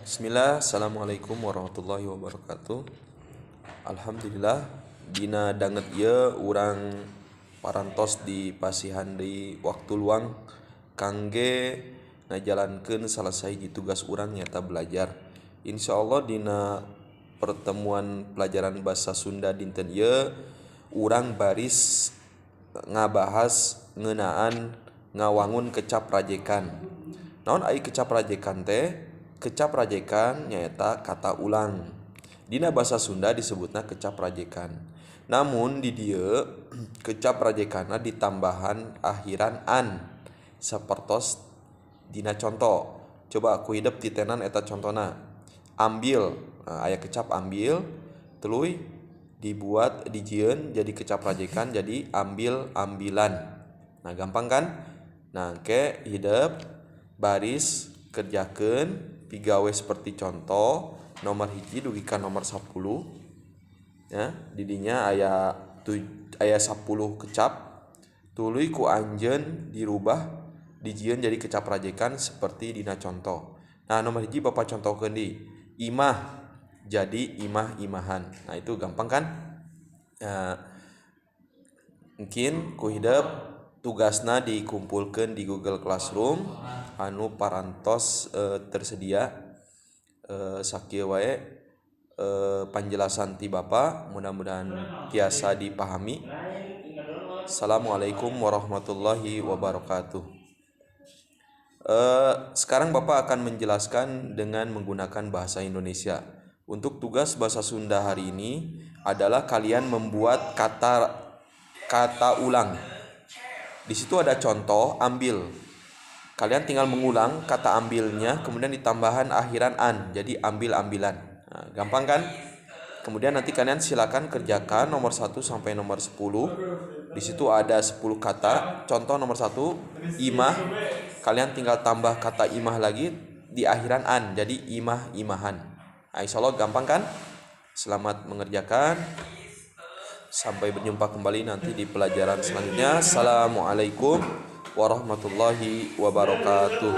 Bismillah, assalamualaikum warahmatullahi wabarakatuh. Alhamdulillah, dina danget ieu urang parantos dipasihan di waktu luang kangge ngajalankeun salah sahiji tugas urang, nyaeta belajar. Insya Allah dina pertemuan pelajaran bahasa Sunda dinten ieu urang baris ngabahas ngeunaan ngawangun kecap rajekan. Naon ai kecap rajekan teh? Kecap rajekan nyaeta kata ulang. Dina bahasa Sunda disebutna kecap rajekan. Namun di dieu kecap rajekanna ditambahan akhiran an, sapertos dina conto. Coba ku hidep titenan eta contona. Ambil. Nah, aya kecap ambil, tuluy dibuat, dijieun jadi kecap rajekan, jadi ambil ambilan. Nah, gampang kan? Nah, ke hidep baris kerjakeun, pigawe seperti contoh nomor 1 dugi ka nomor 10 ya. Didinya aya 10 kecap, tuluy ku anjeun dirubah, dijieun jadi kecap rajekan seperti dina contoh. Nah, nomor 1 Bapak contohkeun di imah jadi imah imahan. Nah, itu gampang kan? Nah, mungkin ku hidep tugasna dikumpulkan di Google Classroom anu parantos tersedia. Sakieu wae panjelasan ti Bapak, mudah-mudahan tiasa dipahami. Assalamualaikum warahmatullahi wabarakatuh. Sekarang Bapak akan menjelaskan dengan menggunakan bahasa Indonesia. Untuk tugas bahasa Sunda hari ini adalah kalian membuat kata kata ulang. Di situ ada contoh ambil. Kalian tinggal mengulang kata ambilnya, kemudian ditambahan akhiran an, jadi ambil ambilan. Nah, gampang kan? Kemudian nanti kalian silakan kerjakan nomor 1 sampai nomor 10. Di situ ada 10 kata. Contoh nomor 1, imah. Kalian tinggal tambah kata imah lagi di akhiran an, jadi imah imahan. Nah, insya Allah gampang kan? Selamat mengerjakan. Sampai berjumpa kembali nanti di pelajaran selanjutnya. Assalamualaikum warahmatullahi wabarakatuh.